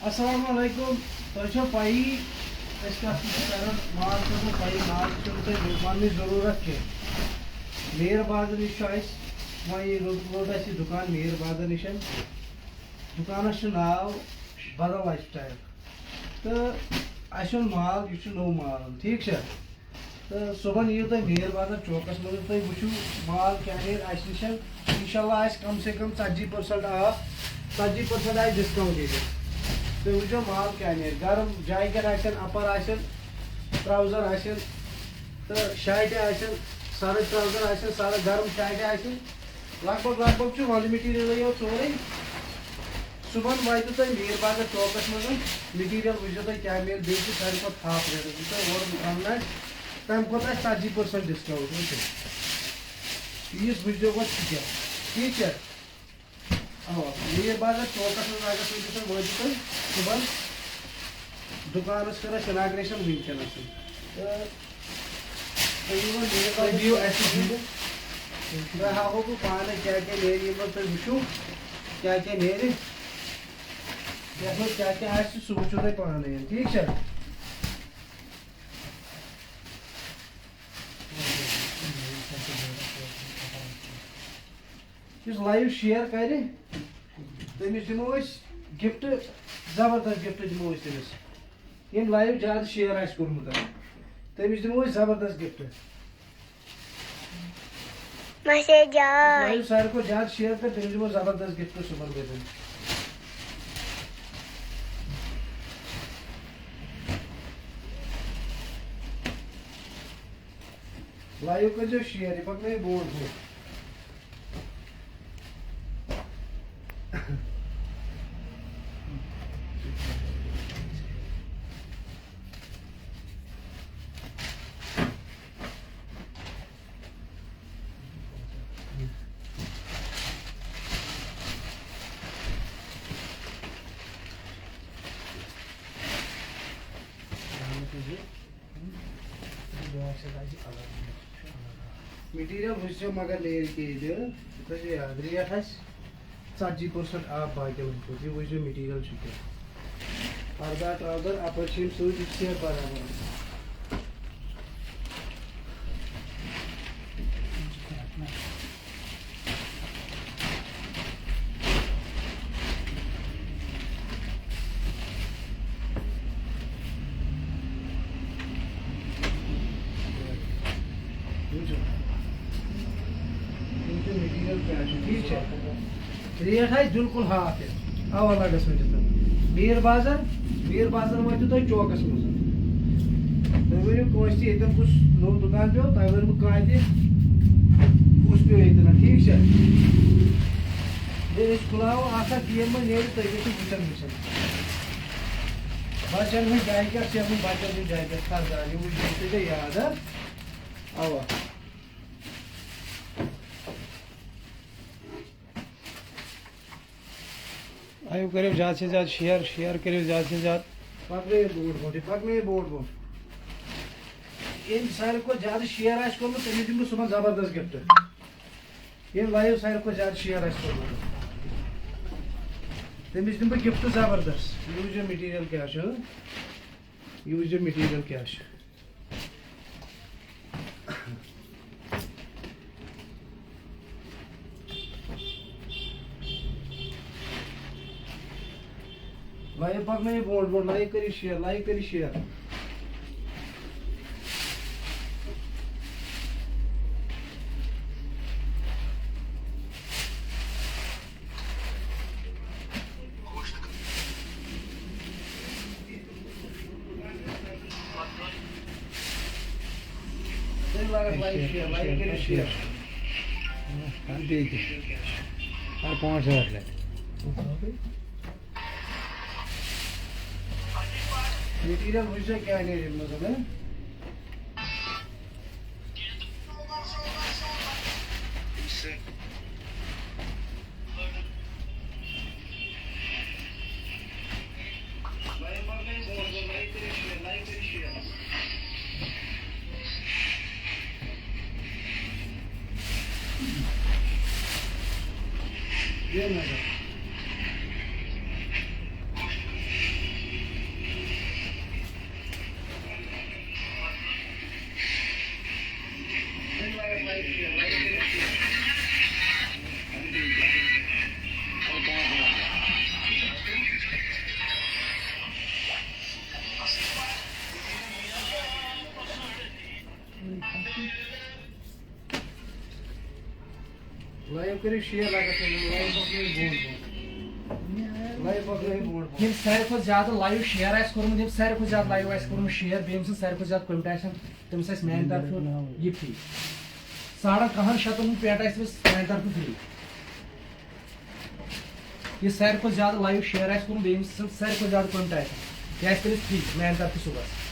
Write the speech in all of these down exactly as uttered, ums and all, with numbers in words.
السلام علیکم۔ تۄہہِ چھو پَیی أسۍ کَتھ چھِ کران؟ ماز چھو تۄہہِ پَیی، ماز چھُنہٕ تۄہہِ وَننٕچ ضروٗرت کینٛہہ۔ میر بازر نِش چھُ اَسہِ وۄنۍ یہِ روٚٹ-، روٚٹ اَسہِ یہِ دُکان میر بازر نِش۔ دُکانَس چھُ ناو بدل لایف سٹایل۔ تہٕ اَسہِ اوٚن مال، یہِ چھُ نوٚو مال، ٹھیٖک چھا؟ تہٕ صُبحن یِیِو تُہۍ میر بازر چوکس منٛز، تُہۍ وٕچھِو مال کیٛاہ نیرِ اَسہِ نِش۔ انشاءاللہ آسہِ کم سے کم ژتجی پٔرسنٹ آف، ژتجی پٔرسنٹ آسہِ ڈسکاؤنٹ ییٚتہِ۔ تُہۍ وٕچھِو مال کیٛاہ نیرِ۔ گرم جیکٹ آسن، اپر آسن، ٹراوزر آسن، تہٕ شارٹہِ آسن، سرٕد ٹراوزر آسن، سرٕد گرم شارٹہِ آسن۔ لگ بگ، لگ بگ چھُ ونٛدٕ مٹیٖریلٕے یوت سورُے۔ صُبحن واتِو تُہۍ میر بازر چوکس منٛز، مٹیٖریل وٕچھزیو تُہۍ کیٛاہ میلہِ، بیٚیہِ چھُ ساروی کھۄتہٕ ہاف ریٹ، یُس تۄہہِ اورٕ رنُن آسہِ، تَمہِ کھۄتہٕ آسہِ ژتجی پٔرسنٹ ڈسکاؤنٹ، وٕچھِو۔ پیٖس وٕچھزیو گۄڈٕ چھُ کیٛاہ، ٹھیٖک چھا؟ اَوا، میر بازر چوکس منٛز اگر تُہۍ وٕچھِو، وٲتِو تُہۍ صُبحن دُکانس کَرو أسۍ inauguration وٕنکیٚنس۔ تہٕ تُہۍ یِیِو وۄنۍ میر بازر تُہۍ دِیِو اَسہِ چوکس منٛز۔ تۄہہِ ہاوہو بہٕ پانَے کیٛاہ کیٛاہ نیرِ، یِمن تُہۍ وٕچھِو کیٛاہ کیٛاہ نیرِ، یَتھ منٛز کیٛاہ کیٛاہ آسہِ، سُہ وٕچھِو تُہۍ پانَے، ٹھیٖک چھا؟ یُس لایِو شِیر کَرِ، تٔمِس دِمو أسۍ گِفٹ، زبردست گِفٹ دِمو أسۍ تٔمِس۔ ییٚمۍ لایِو زیادٕ شِیر آسہِ کوٚرمُت، تٔمِس دِمو أسۍ زبردست گِفٹ۔ مسیج آے۔ لایِو ساروی کھۄتہٕ زیادٕ شِیر کَرِ، تٔمِس دِمو زبردست گِفٹ صُبحن گٔژھِتھ۔ لایِو کٔرۍزیو شِیر، یہِ پَکنٲیِو برونٛٹھ برونٛٹھ۔ مٹیٖریل وٕچھزیو مگر نیرِ کیٛاہ ییٚتہِ، یہِ تھٲیزیو یاد، ریٹ آسہِ ژتجی پٔرسنٹ آف باقیَن ہٕنٛدۍ کھۄتہٕ۔ یہِ وٕچھزیو مٹیٖریل چھُ کیٛاہ۔ پردہ ٹراوزر اَپٲرۍ چھِ یِم سۭتۍ، یہِ چھِ سیٹ برابر۔ ٹھیٖک چھا؟ ریٹ آسہِ بِلکُل ہاف یَتھ۔ اَوا لَگَس ؤنِتھ۔ میٖر بازر، میٖر بازر وٲتِو تُہۍ چوکَس منٛز۔ تُہۍ ؤنِو کٲنٛسہِ تہِ ییٚتٮ۪ن کُس نوٚو دُکان پیوٚو، تۄہہِ ؤنِو کانٛہہ تہِ کُس پیوٚو ییٚتٮ۪ن، ٹھیٖک چھا؟ بیٚیہِ أسۍ کھُلاوو اَکھ اَکھ، ییٚمہِ منٛز نیرِ تُہۍ گٔژھِو وٕچھان وٕچھان۔ بَچَن ہٕنٛدۍ جاکٮ۪ٹ چھِ یِمَن بَچَن ہٕنٛدۍ جاکٮ۪ٹ خریدار، یہِ وٕچھ یہِ تھٲیزیو یاد، ہا؟ اَوا۔ آیِو کٔرِو زیادٕ سے زیادٕ شِیر، شِیر کٔرِو زیادٕ سے زیادٕ۔ پَکنٲیِو برونٛٹھ برونٛٹھ، یہِ پَکنٲیِو برونٛٹھ برونٛٹھ۔ ییٚمۍ ساروی کھۄتہٕ زیادٕ شِیر آسہِ کوٚرمُت، تٔمِس دِمہٕ بہٕ صُبحن زبردست گِفٹ۔ ییٚمۍ لایِو ساروی کھۄتہٕ زیادٕ شِیر آسہِ کوٚرمُت، تٔمِس دِمہٕ بہٕ گِفٹ زبردست۔ یہِ وٕچھزیو مٹیٖریل کیٛاہ چھُ، یہِ وٕچھزیو مٹیٖریل کیٛاہ چھُ۔ لایِو پَکنٲیِو برونٛٹھ برونٛٹھ، لایِک کٔرِو شِیر، لایِک کٔرِو شِیر۔ تُہۍ لگس لایِک شِیر، لایِک کٔرِو شِیر۔ بیٚیہِ تہِ۔ اَدٕ پانٛژھ ٲٹھ لَٹہِ۔ مٹیٖریل وٕچھ زِ کیٛاہ نیرِ اَمہِ منٛز، ہہ؟ کٔرِو شِیر لگس منٛز، لایِو پکنٲیِو برونٛٹھ برونٛٹھ۔ لایِو پکنٲیِو برونٛٹھ برونٛٹھ۔ ییٚمۍ ساروی کھۄتہٕ زیادٕ لایِو شِیر آسہِ کوٚرمُت، ییٚمۍ ساروی کھۄتہٕ زیادٕ لایِو آسہِ کوٚرمُت شِیر، بیٚیہِ ییٚمۍ سٕنٛز ساروی کھۄتہٕ زیادٕ کوٚمٮ۪نٹ آسن، تٔمِس آسہِ میانہِ طرفہٕ یہِ فری۔ ساڑن کاہن شیٚتن ہُنٛد پینٹ آسہِ تٔمِس میانہِ طرفہٕ فری۔ یہِ ساروی کھۄتہٕ زیادٕ لایِو شِیر آسہِ کوٚرمُت، بیٚیہِ ییٚمۍ سٕنٛز ساروی کھۄتہٕ زیادٕ کوٚمٮ۪نٹ آسن، یہِ آسہِ تٔمِس فری میانہِ طرفہٕ صُبحس۔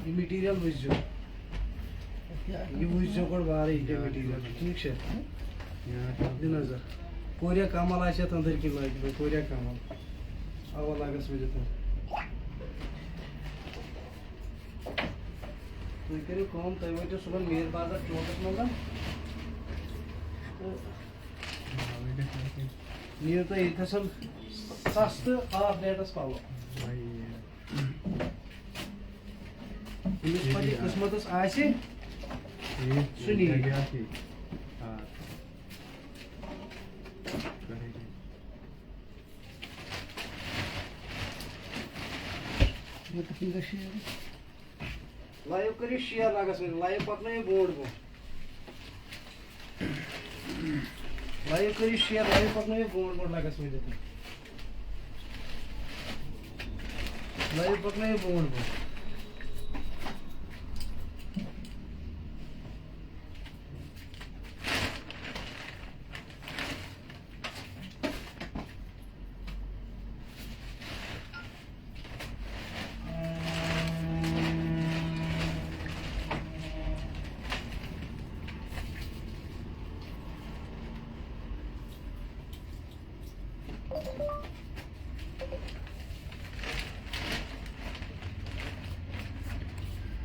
یہِ مٹیٖریل وٕچھزیو، یہِ وٕچھزیو گۄڈٕ وارٕ، یہِ کیٛاہ مٹیٖریل چھُ، ٹھیٖک چھا؟ دِ نظر، کوریا کمل آسہِ یَتھ أنٛدٕرۍ کِنۍ لٲگِتھ، کوریا کمل، اَوا لگس ؤلِتھ۔ تُہۍ کٔرِو کٲم، تُہۍ وٲتِو صُبحن میٖر بازار چوکس منٛز تہٕ نِیِو تُہۍ ییٚتہِ تھَسن سستہٕ ہاف ریٹس پلو۔ ییٚمِس پتہٕ یہِ قٕسمتس آسہِ، سُہ نِیہِ۔ لایِو کٔرِو شِیر لگس وۄنۍ، لایِو پکنٲیِو برونٛٹھ برونٛٹھ۔ لایِو کٔرِو شِیر، لایِو پکنٲیِو برونٛٹھ برونٛٹھ لگس وۄنۍ۔ لایِو پکنٲیِو برونٛٹھ برونٛٹھ۔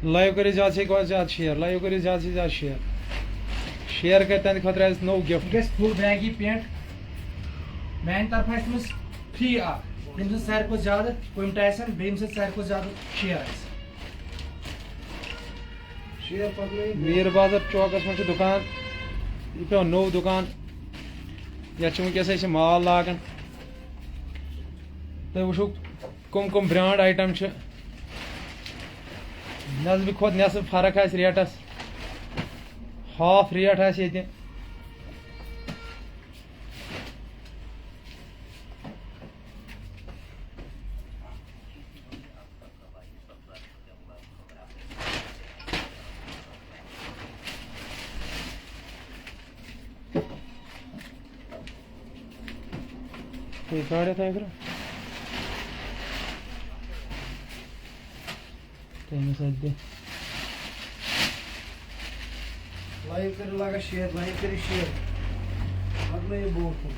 لایِو کٔرِو زیادٕ سے زیادٕ شِیر، لایِو کٔرِو زیادٕ سے زیادٕ شِیر۔ شِیر کَرِ تَمہِ خٲطرٕ اَسہِ نوٚو گفٹ۔ یہِ گژھِ فُل بیگی پینٹ۔ میانہِ طرفہٕ آسہِ تٔمِس فری اکھ، ییٚمہِ سۭتۍ ساروی کھۄتہٕ زیادٕ کوٚمِٹہٕ آسن، بیٚیہِ ییٚمہِ سۭتۍ ساروی کھۄتہٕ زیادٕ شِیر آسہِ۔ شِیر پکنٲیِو۔ میٖر بازر چوکس منٛز چھُ دُکان، یہِ پیوٚو نوٚو دُکان۔ یَتھ چھِ وٕنکیٚس أسۍ یہِ مال لاگان۔ تُہۍ وٕچھِو کٕم کٕم برانڈ آیٹم چھِ۔ نٮ۪صبہِ کھۄتہٕ نٮ۪صٕف فرق آسہِ ریٹس، ہاف ریٹ آسہِ ییٚتہِ۔ تُہۍ کھالِو تُہۍ کٔرِو۔ تٔمِس اَتہِ دِ۔ لایِو کٔرِو لگس شِیر، لایِو کٔرِو شِیر۔ پَکنٲیِو برونٛٹھ کُن۔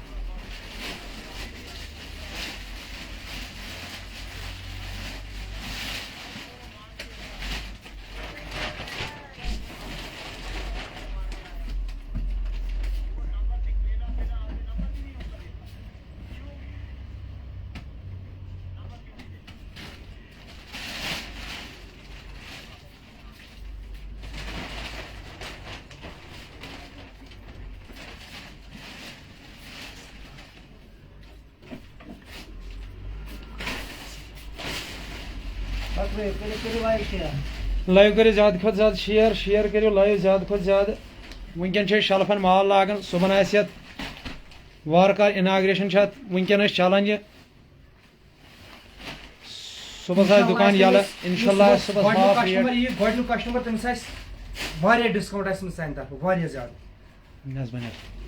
پَکنٲیِو، کٔرِو، کٔرِو لایِو شِیر۔ لایِو کٔرِو زیادٕ کھۄتہٕ زیادٕ شِیر، شِیر کٔرِو لایِو زیادٕ کھۄتہٕ زیادٕ۔ وٕنکیٚن چھِ أسۍ شَلفَن مال لاگان، صُبحَن آسہِ یَتھ وارٕ کارٕ inauguration چھِ اَتھ وٕنکیٚن أسۍ چَلان یہِ۔ صُبحَس آسہِ دُکان یَلہٕ، اِنشاء اللہ آسہِ صُبحَس گۄڈٕنیُک ہاف ریٹ۔ کسٹمر یِیہِ، گۄڈٕنیُک کسٹمر، تٔمِس آسہِ واریاہ ڈِسکاوُنٛٹ آسہِ تٔمِس سانہِ طرفہٕ، واریاہ زیادٕ۔ نٮ۪صبہٕ نٮ۪صبہٕ۔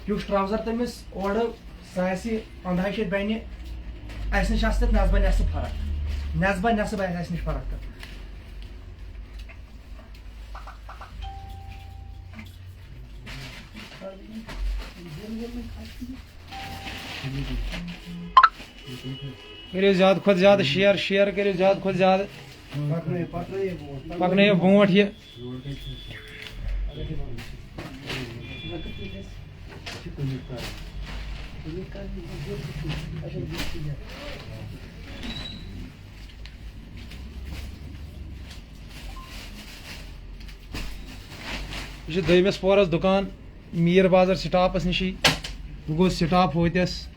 یُس ٹراوزر تٔمِس اورٕ سُہ آسہِ پنٛداہہِ شیٚتہِ بنہِ، اَسہِ نِش آسہِ تَتھ نٮ۪صبہٕ نٮ۪صٕف فرق۔ نٮ۪صبہٕ نٮ۪صٕف آسہِ اَسہِ نِش فرق تَتھ۔ کٔرِو زیادٕ کھۄتہٕ زیادٕ شِیر، شِیر کٔرِو زیادٕ کھۄتہٕ زیادٕ۔ پَکنٲیِو، پَکنٲیِو برونٛٹھ، پَکنٲیِو برونٛٹھ یہِ۔ یہِ چھُ دوٚیمِس پورس دُکان، میٖر بازر سٹاپس نِشی۔ بہٕ گوٚوُس سٹاپ ہوتٮ۪س۔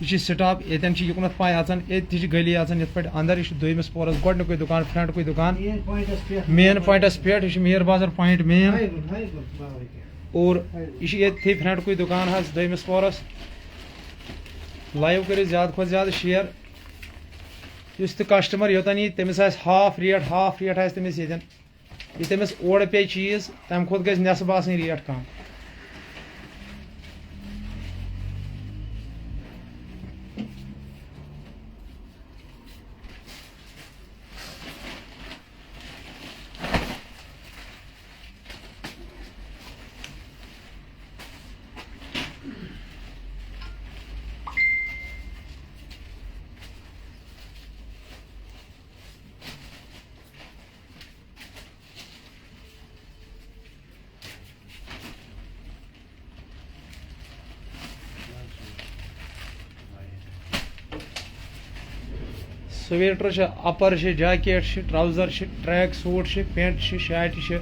یہِ چھُ سٹاپ، ییٚتٮ۪ن چھِ یُکنتھ پاے اژان، ییٚتہِ تہِ چھِ گلی اژان یِتھ پٲٹھۍ اندر۔ یہِ چھُ دوٚیمِس پورس گۄڈٕنیُکُے دُکان، فرنٹکُے دُکان۔ مین پوینٹس پٮ۪ٹھ۔ مین پوینٹس پٮ۪ٹھ، یہِ چھُ میٖر بازر پوینٹ مین۔ ہاے گوٚو، ہاے گوٚو، باوے کیٛاہ۔ اور یہِ چھُ ییٚتھی فرنٹکُے دُکان حظ دوٚیمِس پورس۔ لایو کٔرِو زیادٕ کھۄتہٕ زیادٕ شیئر۔ یُس تہِ کسٹمر یوٚتن یی، تٔمِس آسہِ ہاف ریٹ، ہاف ریٹ آسہِ تٔمِس ییٚتٮ۪ن۔ یہِ تٔمِس اورٕ پیٚیہِ چیٖز، تَمہِ کھۄتہٕ گژھِ نٮ۪صٕف آسٕنۍ ریٹ کَم۔ سویٹر چھِ، اپر چھِ، جیکٹ چھِ، ٹراؤزر چھِ، ٹریک سوٹ چھِ، پینٹ چھِ، شارٹہِ چھِ،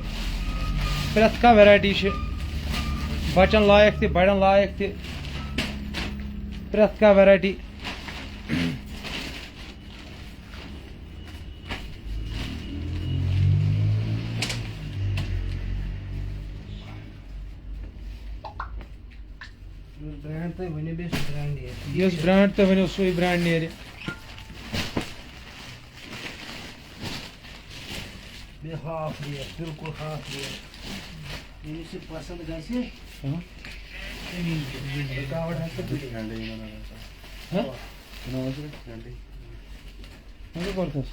پرٛٮ۪تھ کانٛہہ ویرایٹی چھِ، بچن لایق تہِ، بڑٮ۪ن لایق تہِ، پرٛٮ۪تھ کانٛہہ ویرایٹی۔ یُس برانڈ تُہۍ ؤنِو، بیٚیہِ سُہ برانڈ نیرِ۔ یُس برانڈ تُہۍ ؤنِو، سُے برانڈ نیرِ۔ بیٚیہِ ہاف ریٹ، بِلکُل ہاف ریٹ۔ ییٚمِس یہِ پسنٛد گژھِ، اۭں۔ تَمی نیرِ۔ رُکاوٹ ہٮ۪کہِ تُلِتھ۔ ہہ؟ وۄنۍ کوٚر کَس؟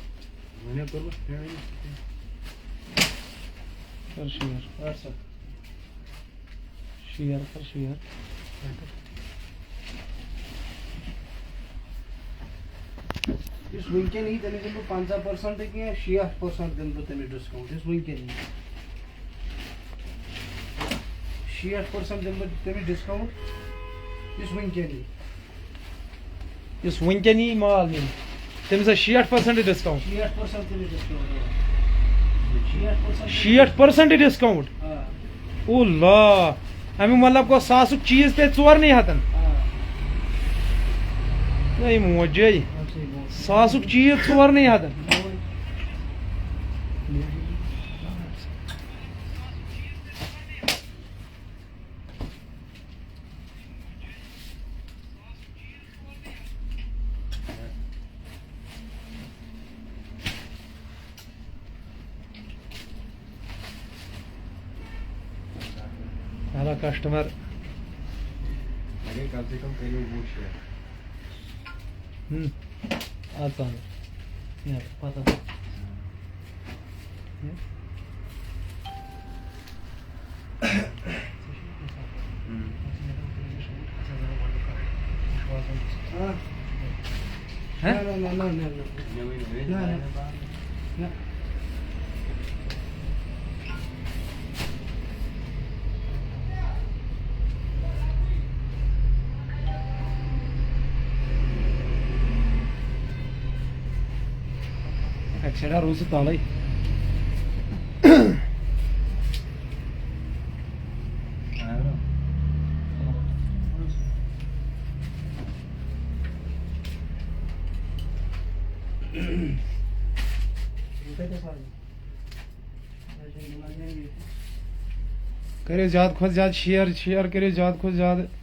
وۄنۍ کوٚر بہٕ۔ کر شیر۔ شیر کر شیر۔ یُس وٕنکٮ۪ن یی، تٔمِس دِمہٕ بہٕ پنٛژاہ پٔرسَنٛٹ کینٛہہ، شیٹھ پٔرسَنٛٹ دِمہٕ بہٕ تٔمِس ڈِسکاوُنٛٹ۔ یُس وٕنکٮ۪ن یی، شیٹھ پٔرسَنٛٹ دِمہٕ بہٕ تٔمِس ڈِسکاوُنٛٹ، یُس وٕنکٮ۪ن یی۔ یُس وٕنکٮ۪ن یی مال نِنہِ، تٔمِس آسہِ شیٹھ پٔرسَنٛٹ ڈِسکاوُنٛٹ۔ شیٹھ پٔرسَنٛٹ تٔمِس ڈِسکاوُنٛٹ، آ۔ شیٹھ پٔرسَنٛٹ۔ شیٹھ پٔرسَنٛٹ ڈِسکاوُنٛٹ۔ آ۔ او لا، اَمیُک مطلب گوٚو ساسُک چیٖز پیٚیہِ ژورنٕے ہَتَن۔ آ۔ اے موجے، آ، صحیح بات۔ ساسُک چیٖز ژورنٕے ہَتَن۔ Hello customer. اگر کم سے کم کٔرِو وُہ شیٚتھ۔ ہم۔ آ، ژٕ اَن۔ نیرٕ، پتہٕ اَن۔ ہم۔ ہاں؟ نہ، نہ، نہ، نہ، نہ، نہ۔ نہ، نہ۔ نہ۔ اَکہِ سایڈٕ روٗد سُہ تَلَے۔ کٔرِو زیادٕ کھۄتہٕ زیادٕ شِیر، شِیر کٔرِو زیادٕ کھۄتہٕ زیادٕ۔